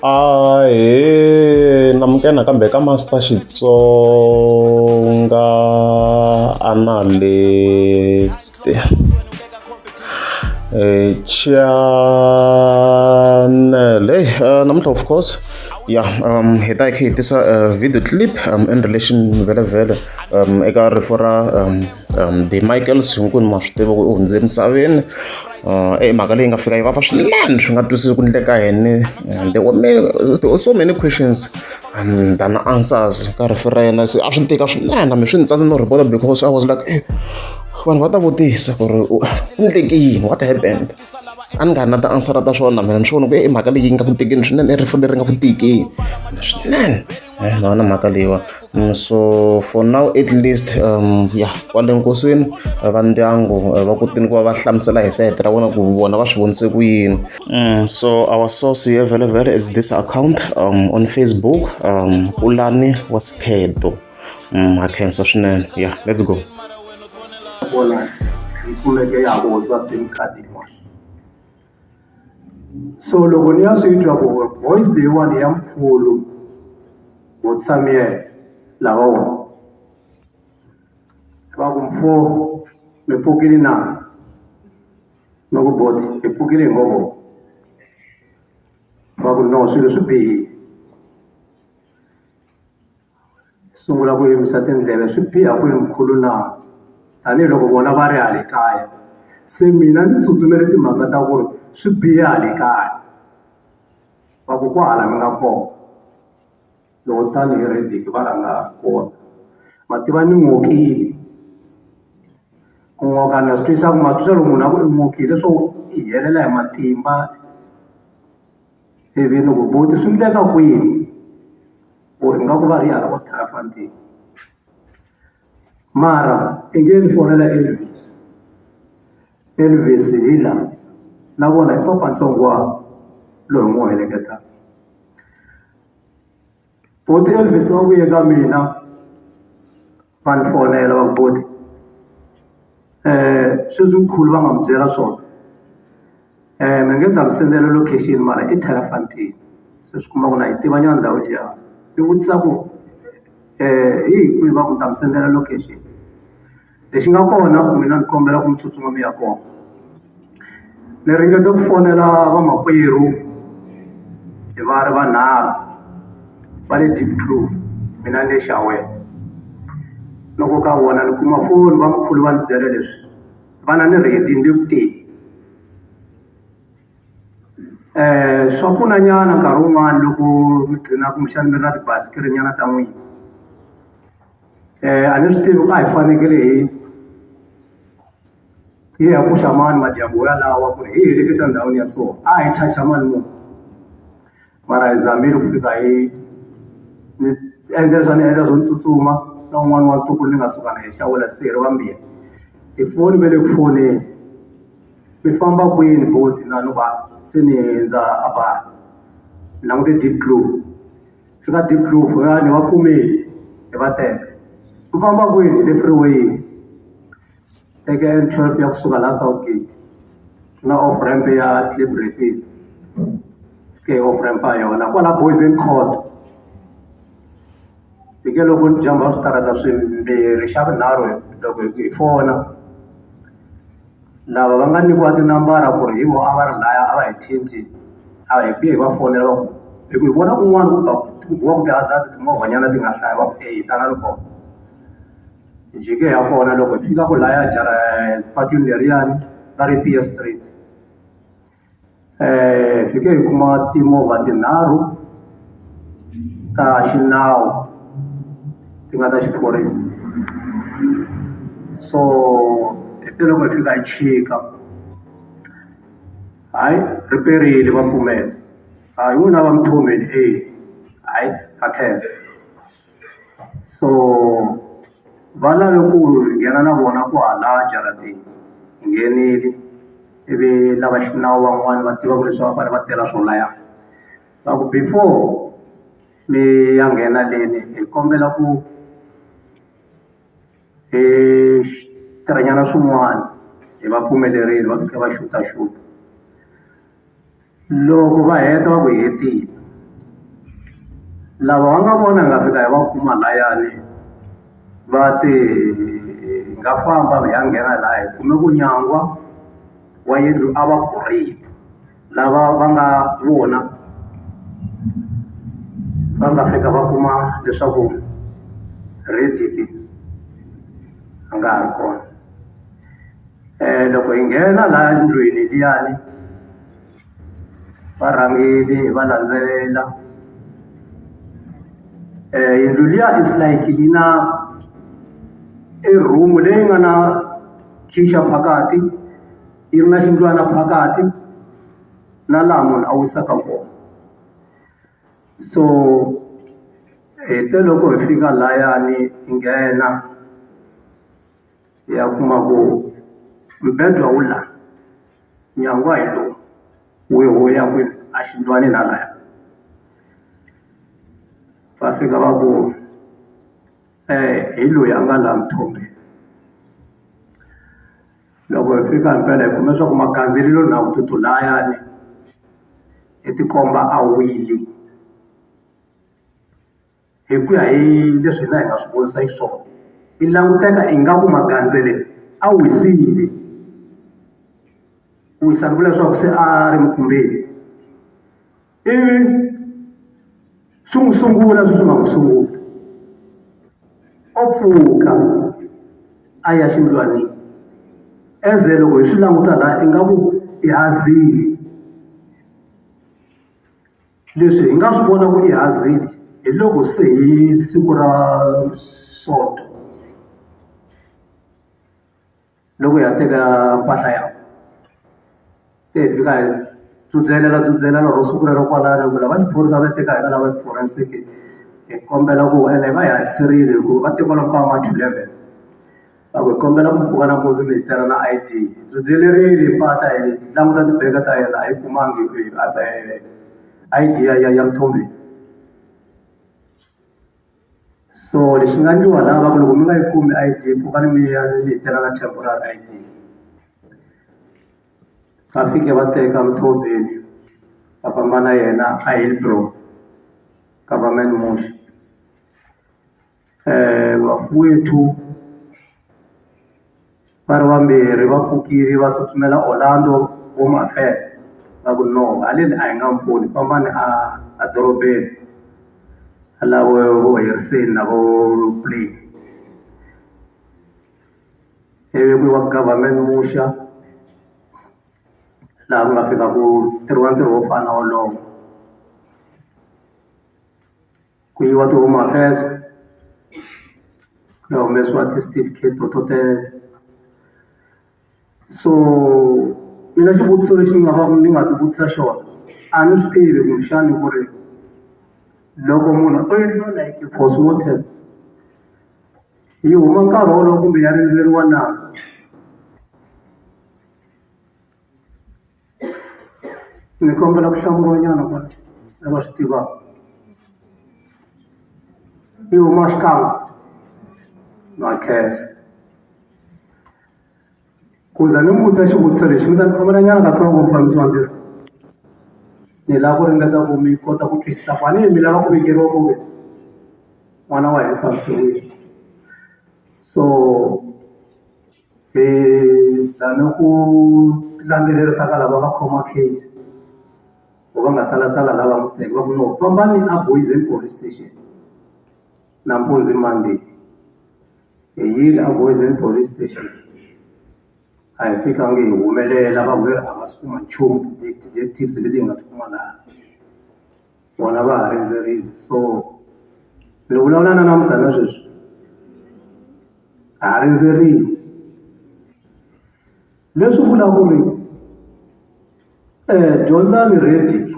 Ahee namukela nakambe ka Master Xitsonga Analyst channel namuntlha of course ya hi ta hi kha hi tisa video clip in relation vhele vhele eka rifu ra The Michaels hinkwenu ma swi tiva ku u hundze emisaveni. I mhaka leyi nga fika yi vava swinene swi nga twisisi ku endleka yini there were many there were so many questions than answers ka rifu ra yena se a swi tika swinene mi swi ni tsandza no report because I was like vanhu va ta vutisa ku ri ku endleke yini what happened a ni nga ri na ti-answer ta swona mina ni swi vona ku i mhaka leyi nga ku tikeni swinene i rifu leri nga ku tikeni swinene. Na yona mhaka leyiwa so for now at least ya kwale nkosini va ndyangu va kotile ku va va hlamusela hi sayiti ra vona ku vona va swi vonise ku yini so our source here vhele vhele is this account on Facebook Kulani wa Sikheto ha khensa swinene yeah let's go. Vona yi kumeke ya ha ku hoxiwa sim card yin'wana so loko ni ya swi twa ku voice leyiwani ya mkhulu Samuel lavawa va ku mfo mi pfukile na ni ku boti hi pfukile hi ngo vona va ku no swilo swi bihile sungula ku yimisa tindleve swi biha kwini mkhulu na tanihiloko vona va ri hale kaya se mina ni tsutsumele timhaka ta ku ri swi bihe hale kaya va ku kwahala mi nga kona. Loko tani hi Redick va rhanga kona ma tiva ni n'okile ku n'oka na swi twisisa ku ma swi twisisa loko munhu a ku i n'okile leswo i helela hi matimba ivi ni ku buti swi endleka kwini or ingaku va ri hala vo Strandfontein mara i nge ni fonela Elvis Elvis hi la na vona i papantsongo wa loyi hi n'wi heleketaka. Buti Elvis va vuye ka mina va ni fonela va ku buti sweswi mkhulu va nga mi byela swona mi nge ni ta mi sendela location mara i Terrafontein se swi kuma ku na yi tiva nyana ndhawu liya ni vutisa ku hi hi kwihi va ku ni ta mi sendela location. Lexi nga kona ku mina ni kombela ku mi tsutsuma mi ya kona ni ringete ku fonela vamakwerhu hi va ri vanharhu va le Diepkloof mina ni le Shawe loko ka vona ni kuma foni va mkhulu va ni byela leswi vana ni ready ni le ku teni swa pfuna nyana nkarhi wun'wani loko mi gcina kumbexana mi ri na tibasikiri nyana ta n'wina. A ni swi tivi ku a hi fanekele hi hi ya pfuxa mani madyambu yalawa ku ri hi heleketa ndhawini ya so a hi charger mali muni mara hi zamile ku fika hi ni endla leswi a ni endla swo ni tsutsuma na un'wana wa ntukulu ni nga suka na yehe xawula se hi ri vambirhi tifoni ve le ku foneni mi famba kwini boti na ni va se ni hundza a bar ni langute Diepkloof. Fika Diepkloof ya ni va kumile hi va teka u famba kwini hi le freeway teke N 12 ya kusuka laha South Gate na off ramp ya Klip fike hi off ramp yona kwala Boys Court fike loko ni jump-a switarata swimbirhi xa vunharhu loko hi fona Lava va nga nyikiwa tinambara ku ri hi vona a va ri laya a va hi thinti a hi fike hi va fonela va ku hi ku hi vona kun'wana ku ba ku biwaka ti-hazard timovhanyana ti nga hlaya va ku eya tanani kona. Hi jike hi ya kona loko hi fika ku laya patwini leriyani va ri i Street. Hi fike hi kuma timovha tinharhu ta xinawu ti nga ta xiphorisa so hi te loko hi fika hi chika hayi ri perile va pfumela hayi n'wina va Mthombeni e hayi ha khensa so va lave ku hi nghena na vona kwahala jaratini hi nghenile. Ivi lava xinawu van'wani va tivaka leswi va fanele va tela swo laya va ku before mi ya nghena leni hi kombela ku hi tirhanyana swin'wana hi va pfumelerile va fika va xutaxuta loko va heta va ku hi hetile. Lava va nga vona hi nga fika hi va kuma layani, va te hi nga famba hi ya nghena lahaya hi kume ku nyangwa wa yindlu a va pfurile. Lava va nga vona va nga fika va kuma leswaku Redick a nga ha ri kona. Loko hi nghena lahaya ndlwini liyani, va rhangile hi va landzelela. Yindlu liya is like yi na i room leyi nga na khicha phakathi, yi ri na xindlwana phakathi, na laha munhu a wisaka kona. So hi te loko hi fika layani hi nghena, hi ya kuma ku mubedwa wu la, nyangwa hi lowu, wu ya kwini exindlwanini halaya. Va fika va ku hi loyi a nga laha Mthombeni. Loko hi fika himpela hi kume leswaku magandzelelo na layani, i ti komba a wile. Hi ku ya hi leswi hina hi nga swi vonisa xiswona, i languteka ingaku Magandzele a wisile. Ku wisa ni vula leswaku se a ri mukhumbeni. Ivi swi n'wi sungula sweswi nga n'wi sungula. O pfuka a ya xindlwanini. As loko hi swi languta laha ingaku i hazile. Leswi hi nga swi vona ku i hazile hi loko se hi siku ra Sonto loko hi ya teka mpahla ya se hi fika hi tsudzelela tsudzelela ro siku rero kwalano hi ku lava xiphorisa va teka hina lava forensic hi kombela ku ene va hi hatliserile hi ku va te kwalomu ka ma 2:11 va ku hi kombela ku pfuka nampundzu mi hi tela na I_D hi tsutsumelerile mpahla hi languta tibege ta yena a hi kumangi I_D ya Mthombeni. So lexi nga endliwa laha va ku loko mi nga yi kumi I_D pfukani mi ya mi hi tela na temporary I_D. Va fike va teka Mthombeni va famba na yena a Hillbrow government mortuary. Vafowethu va ri vambirhi va pfukile va tsutsumela Orlando Home Affairs va ku no haleni a hi nga n'wi pfuni fambani a a dorobeni la vo vo Harrison na vo Play. Ivi ku yiwa government mortuary laha ku nga fika ku tirhiwa ntirho wo fana na wolowo. Ku yiwa ti-home affairs ku ya humesiwa ti-certificate to teto. So mina xivutiso lexi ni nga va ni nga ti vutisa xona, a ni swi tivi kumbexani ku ri loko munhu o endliwa like post-mortem, yi huma nkarhi wolowo kumbe ya rindzeriwa na? Ni kombela ku hlamuriwa nyana kwala lava swi tivaka. Yi huma xikan'we? Na khensa. Ku za ni mi vutisa xivutiso lexi mi ta ni khomela nyana katsongo mufambisi wa ntirho. Ni lava ku ringeta ku mi kota ku twisisa ku a ni mi lava ku vekeriwa ku ri n'wana wa hina u fambisiwile. So hi zame ku landzelerisa ka lava nga khoma case or va nga tsalatsala lava n'wi teka va ku no fambani a Booysen police station nampundzu hi Monday. Hi yile a Booysen police station a hi fikangi hi humelela va ku ve a va si kuma nchumu ti-detectives leti hi nga ti kuma laha vona va ha rindzerile so ni vulavula na namuntlha na sweswi ha rindzerile leswi vulaka ku ri dyondzani Redick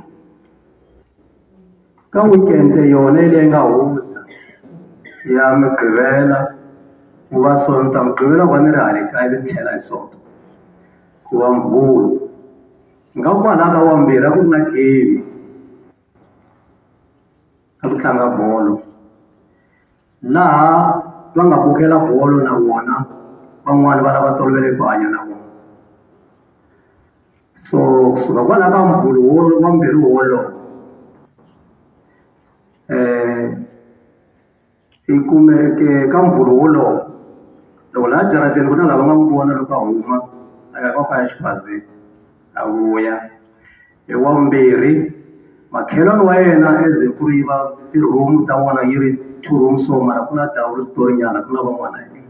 ka weekend yona leyi nga hundza ya Mugqivela ku va Sonta Mugqivela ku va ni ri hale kaya ivi ni tlhela hi Sonto ku va Mvhulu ingaku kwalaya ka Wambirhi a ku ri na game a ku tlanga bolo. Laha va nga vukela bolo na vona van'wani va lava toloveleke ku hanya na vona. So kusuka kwalaya ka Mvhulu wa vumbirhi wolowo. Hi kumeke ka Muvhulu wolowo, loko laha jaratini ku na lava nga n'wi vona loko a huma a ya ka a ya xiphazeni, a vuya. Hi wavumbirhi, makhelwani wa yena as ku ri va ti-room ta vona yi ri two rooms so mara ku na double storey nyana ku na van'wana ehenhla.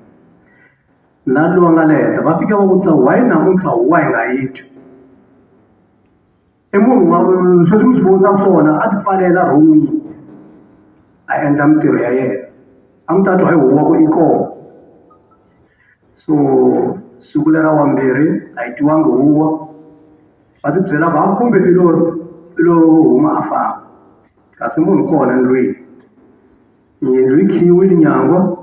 Na loyi a nga le henhla va fika va vutisa why namuntlha huwa hi nga yi twi? I munhu wa sweswi mi swi vonisaka swona a ti pfalela rhumini, a endla mintirho ya yena. A mi ta twa hi huwa ku i kona. So siku leri ra wavumbirhi a yi twiwangi huwa, va ti byela ku ha kumbe i lo i lo huma a famba, kasi munhu u kona ndlwini. Yindlu yi khiyiwile nyangwa,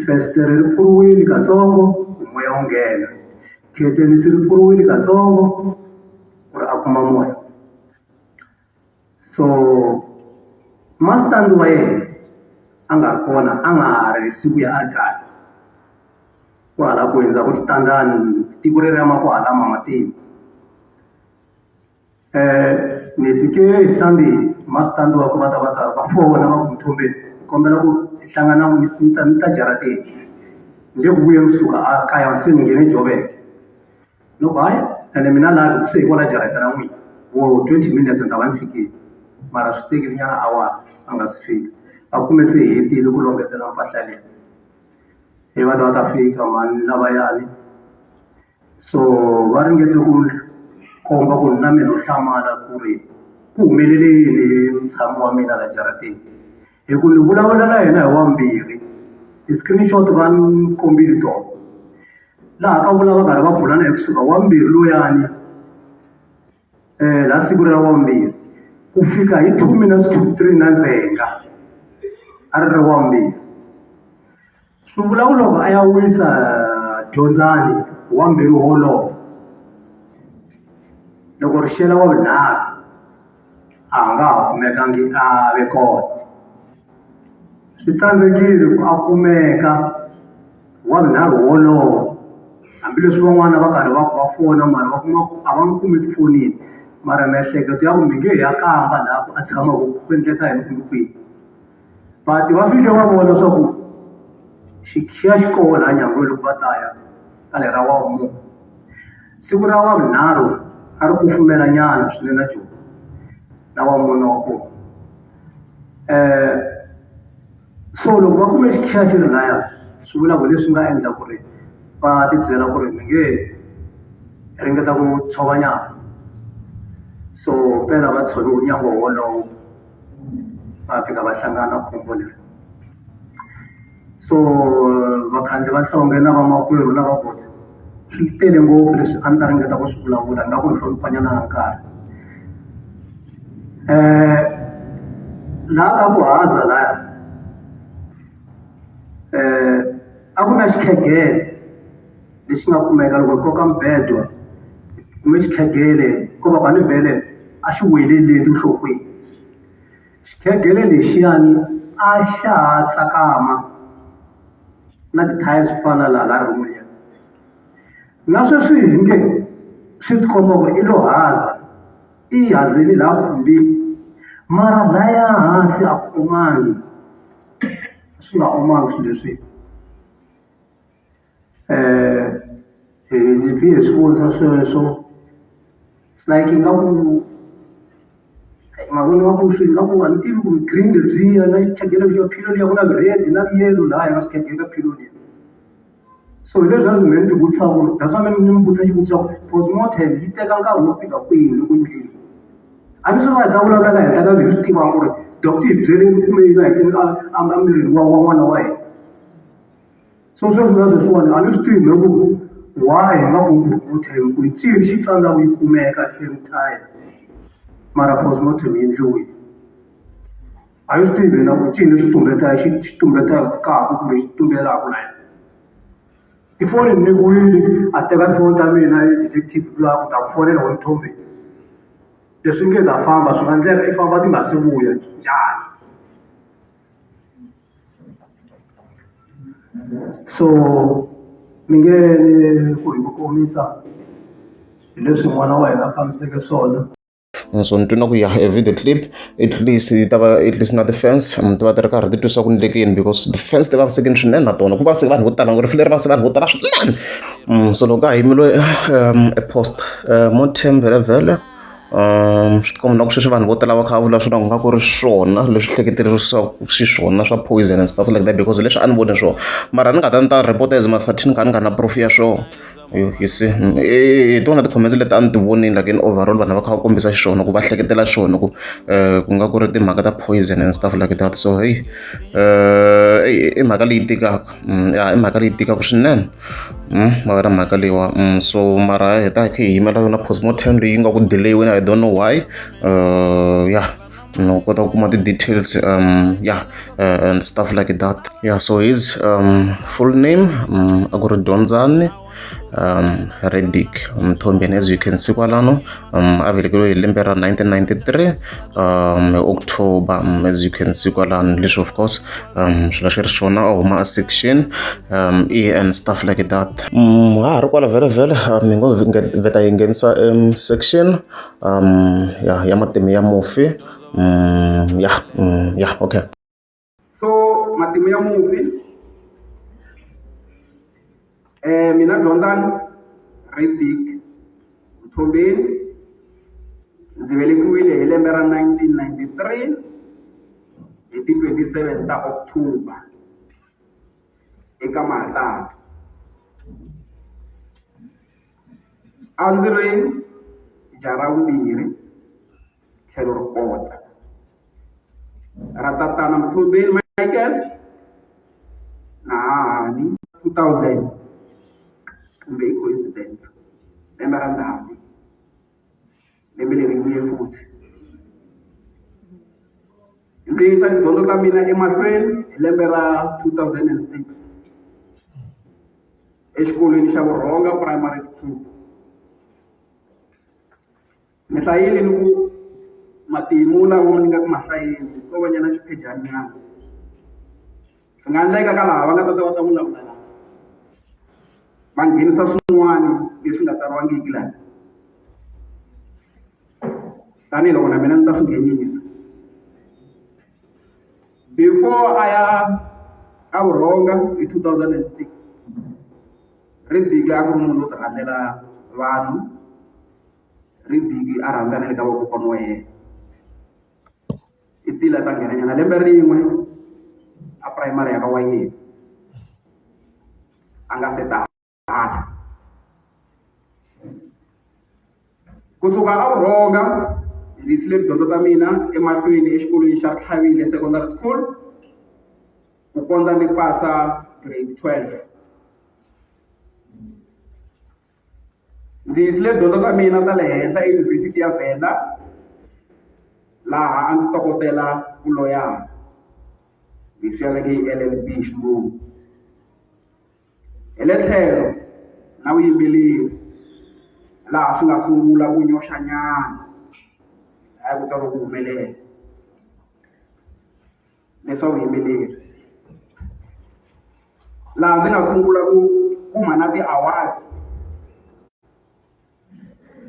fasitere ri pfuriwile katsongo ku moya wu nghena, kheteni se ri pfuriwile katsongo ku ri a kuma moya. So masitandi wa yena a nga ri kona a nga ha ri se vuya a ri kaya, kwahala ku hundzaka switandani tiko reriya ma kwahala ma ma tivi. Ni fike hi Sunday masitandi wa ku va ta va ta va fona va ku Mthombeni ni kombela ku hi hlangana ni ta ni ta jarateni ni le ku vuyeni kusuka a kaya se ni nghene Joburg ni ku hayi ene mina laha se hi kona jarata ra n'wina wo 20 minutes ni ta va ni fikile mara swi tekile nyana awara a nga si fika va kume se hi hetile ku longetela mpahla liya ivi va ta va ta fika mhani lavayani. So va ringete ku komba ku na mina no hlamala ku ri ku humelele yini hi mutshami wa mina la jaratini. Hi ku ni vulavula na yena hi wavumbirhi, ti-screenshot va ni kombile tona. Laha ka vula va karhi va bula na yena kusuka wavumbirhi luyani laha siku ra wavumbirhi, ku fika hi 2:02 nandzenga, a ri ri wavumbirhi. Swi vula ku loko a ya wisa dyondzani hi wavumbirhi wolowo, loko ri xela wavunharhu a nga ha kumekangi a ve kona. Swi tsandzekile ku a kumeka hi wavunharhu wolowo, hambileswi van'wana va karhi va va fona mara va kuma ku a va n'wi kumi etifonini. Mara miehleketo ya ku mi nge he ya kamba laha ku a tshamaka ku endleka yini kumbe kwihi. But va fike va vona swa ku xi ya xi koho laha nyangweni loko va ta ya ka lera wavumune. Siku ra wavunharhu a ri kufumela nyana swinene na Joni na wamune wa kona. So loko va kume xikhiya xi ri laya swi vula ku leswi nga endla ku ri va ti byela ku ri mi nge ringeta ku tshova nyangwa. So mpela va tshove nyangwa wolowo. Va fika va hlangana na khombo leri. So vakhandli va nhlonge na vamakwerhu na vabuti, swi tele ngopfu leswi a ndzi ta ringeta ku swi vulavula ingaku ni hlonipha nyana na nkarhi. Laha ka ku haza lahaya, a ku na xikhegelo lexi nga kumeka loko hi koka mubedwa, hi kume xikhegele ko va ku a ni vhele a xi wele le enhlokweni. Xikhegele lexiyani a xa ha tsakama na ti-tiles ku fana na laha la room liya. Na sweswi hi nge swi ti komba ku ri i lo haza, i hazele laha khumbini mara laya hansi a ku omangi, swi nga omangi swilo leswiya. Hi fike hi swi vonisa sweswo it's like ingaku ma vona nga ku swi nga ku a ni tivi ku green lebyiya na xikhegelo lexiya pillow liya ku na red na yellow lahaya ka xikhegelo ka pillow liya. So hi leswi a swi me ni ti vutisa ku that's why ni mi vutisa xivutiso xa ku postmortem yi teka nkarhi wo fika kwihi loko yi endliwa. A ni swi va hi ta vulavula la henhla ka hi swi tivaka ku ri doctor yi hi byeleni kumbe yini ehenhleni ka a mirini wa n'wana wa hina. So sweswi na sweswiwani a ni swi tivi na ku why hi nga ku postmortem ku yi ncini xi tsandzaka yi kumeka same time mara postmortem yi endliwile. A yi swi tivi na ku ncini lexi tumbetaka xi xi tumbetaka kumbe xi tumbelaka laya. Tifoni ni nyikiwile a teka tifoni ta mina detective luya a ku ta ku fonela wena Mthombeni. Leswi nge ta famba swi nga endleka i famba ti nga se vuya njhani? So ni nge ku hi ku komisa hi leswi n'wana wa hina a fambiseke swona. So ni twi na ku ya e video clip at least yi ta va at least na ti-fans ti va ti ri karhi ti twisa ku ndlekeni because ti-fans ti vavisekini swinene na tona ku vaviseke vanhu vo tala ngopfu rifu leri vaviseke vanhu vo tala swinene. So loko ka ha yimile e post mortem vhele vhele swi tikomba na ku sweswi vanhu vo tala va kha va vula swona ku nga ku ri swona leswi hleketerisaka xiswona swa poison and stuff like that because leswi a ni voni swona mara ni nga ta ni ta report as Master ni kha ni nga na proof ya swona. You see hi tona ti-comments leti a ni ti vonile like in overall vanhu va kha va kombisa xiswona ku va hleketela swona ku ku nga ku ri timhaka ta poison and stuff like that. So hey, i mhaka leyi tikaka ya i mhaka leyi tikaka swinene ma vona mhaka leyiwa. So mara hi ta hi kha hi yimela yona postmortem leyi nga ku delay-weni, I don't know why. Yeah, no kota ku kuma ti-details yeah and stuff like that. Yeah, so his full name a ku ri Dyondzani Redick Mthombeni, as you can see kwalano. A velekiwe hi lembe ra 1993 hi October, as you can see kwalano. Leswi of course swilo swi ri swona a huma a section E and stuff like that. Ha ha ri kwala vhele vhele mi ngo vheta hi nghenisa section ya ya matimu ya mufi. Yeah, yeah, okay. So matimu ya mufi, mina Dyondzani Redick Mthombeni, ndzi velekiwile hi lembe ra 1993 hi ti 27 ta October eka Mahatlani. A ndzi ri jaha ra vumbirhi tlhelo ri kotsa ra tatana Mthombeni Michael na hahani. 2000 kumbe i coincidence, lembe ra ndhambi, lembe leri vuye futhi. Ndzi yisa tidyondzo ta mina emahlweni hi lembe ra 2006 exikolweni xa Vurhonga Primary School. Ni hlayile ni ku matimu lawa ni nga ku ma hlayeni ko va nyana xiphejani nyana. Swi nga endleka ka laha va nga ta ta va ta vulavula laha va nghenisa swin'wana leswi nga tsariwangiki laha, tanihiloko na mina ni ta swi nghenisa. Before a ya a Vurhonga hi 2006, Riddick a ku ri munhu wo ti rhandzela vanhu. Riddick a rhandza na le ka vakokwana wa yena. I tile a ta nghena nyana lembe rin'we a primary ya ka Wayeni a nga se ta hala. Kusuka a Vurhonga ndzi yisile tidyondzo ta mina emahlweni exikolweni xa Tlhavile Secondary School ku kondza ni pasa grade 12. Ndzi yisile dyondzo ta mina ta le henhla eYunivhesiti ya Venda laha a ndzi tokotela vuloyara, leswi yaleke yi L_L_B hi xilungu. Hi le tlhelo na vuyimbeleri laha swi nga sungula ku nyoxanyana lahaya ku tsariwe ku humelela leswa vuyimbeleri. Laha ndzi nga sungula ku kuma na ti-award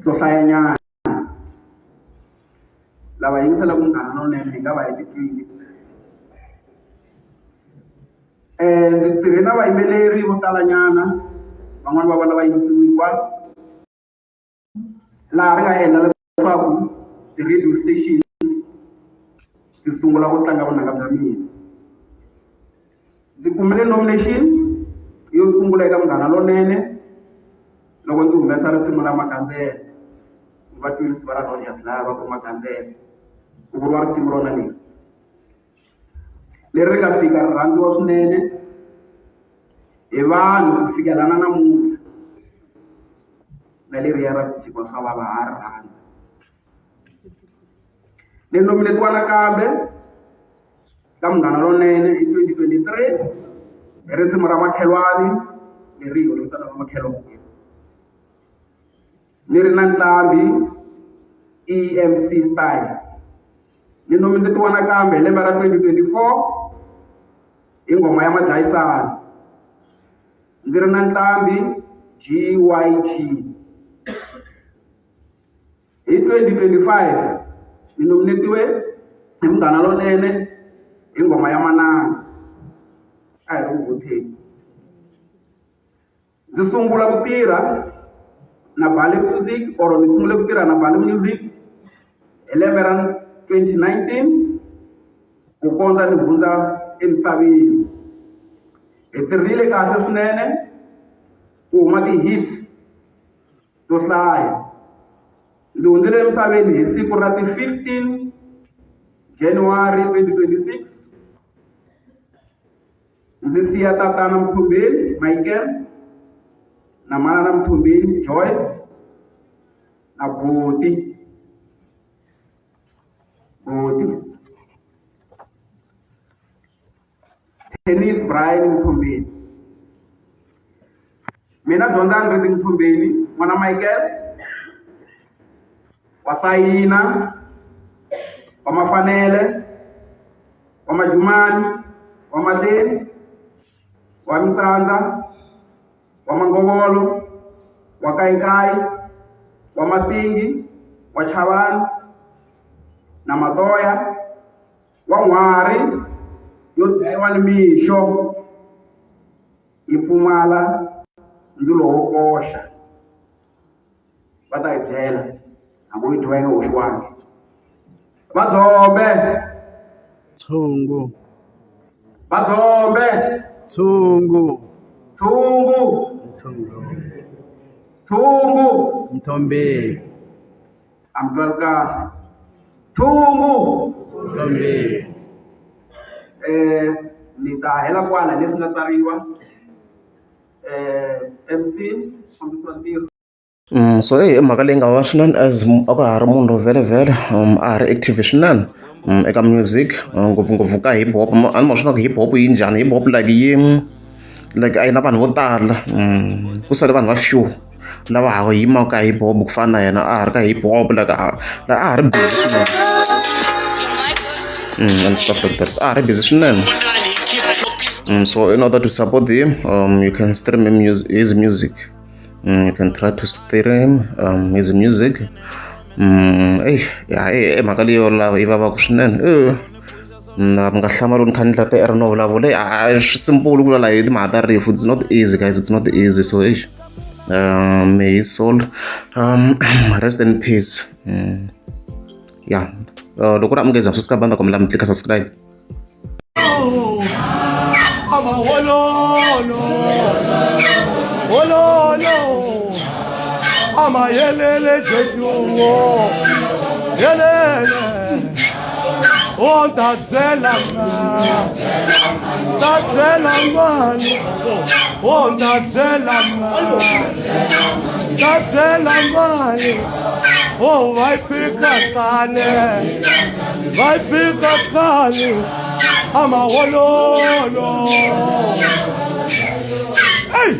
to hlayanyana. Lava yingiselaka Munghana Lonene hi nga va hi ti twile. Ndzi tirhe na vayimbeleri vo talanyana van'wani va vona va yimisiwile kwala. Laha ri nga endla leswaku ti-radio stations ti sungula ku tlanga vunanga bya mina. Ndzi kumile nomination yo sungula eka Munghana Lonene loko ndzi humesa risimu ra Magandzelo. Va twile risimu ra Rogers laya va ku i Magandzelo, ku vuriwa risimu rona leri. Leri ri nga fika ri rhandziwa swinene hi vanhu ku fikela na namuntlha. Na leriya ra ku tshikiwa swa vava ha ri rhandza. Ni nominate-iwa nakambe ka Munghana Lonene hi 2023 hi risimu ra Makhelwani leri hi holovisaka makhelwani. Ni ri na nqambi E_M_C Style. Ni nominate-iwa nakambe hi lembe ra 2024 hi nghoma ya Madlayisani ndzi ri na nqambi G_Y_G. Hi. 2025 ni nominate-iwe hi Munghana Lonene hi nghoma ya Manana a hi ri ku vhoteni. Ndzi sungula ku tirha na Bali Music or ni sungule ku tirha na Bali Music hi lembe ra 2019 ku kondza ni hundza emisaveni. Hi tirhile kahle swinene ku huma ti-hit to hlaya. Ndzi hundzile emisaveni hi siku ra ti-15 January 2026. Ndzi siya tatana Mthombeni Michael na manana Mthombeni Joyce na buti buti Tennis Brian Mthombeni. Mina Dyondzani Riti Mthombeni n'wana Michael wa Sayina wa Mafanele wa Majumani wa Madleni wa Mitsandza wa Mangovolo wa Kayikayi wa Masingi wa Chavani na Matoya wa N'hwari yo dlayiwa nimixo yi pfumala ndzilo wo koxa. Va ta yi byela hambi u yi dyiwa yi nga oxiwangi. Va dzombe. Tshungu. Va dzombe. Tshungu. Tshungu. Mthombo. Tshungu. Mthombeni. A mi twali kahle. Tshungu. Mthombeni. Ni ta hela kwala leswi nga tsariwa. MC mufambisi wa ntirho. So i mhaka leyi nga va swinene as a ka ha ri munhu vhele vhele a ha ri active swinene eka music ngopfungopfu ka hip hop a ni ma swi ku hip hop yi njhani hip hop like yi like a yi na vanhu vo tala ku sale vanhu va few lava ha yimaka ka hip hop ku fana na yena a ha ri ka hip hop like a a ha ri busy swinene and stuff like that a ha ri busy swinene. So in order to support him, you can stream his music. You can try to stream his music. Eyi ya i mhaka leyo lava yi vavaka swinene. Mi nga hlamali ni kha ni ndlela ti-error no vulavula a swi simple ku vulavula hi timhaka ta rifu. It's not easy guys, it's not easy. So eish, may his soul rest in peace. Yeah, loko ri amukeza subscribe banda kombela mi tlika subscribe. Amawololo, wololo, amayelele Jesu, yelele, o ndatsela ndatsela mani, o ndatsela ndatsela mani, o vai ficar kane, vai ficar kane, amawololo. Hey!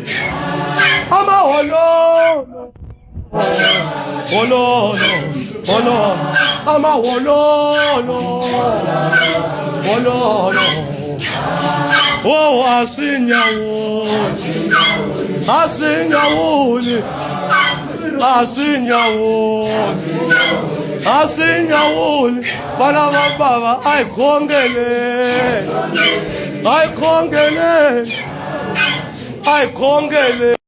Amawololo. Wololo, wololo, amawololo. Wololo. Oh, asinyawuli. Asinyawuli. Asinyawuli. Asinyawuli. Vana va bava a hi khongeleni. A hi khongeleni. A hi khongeleni.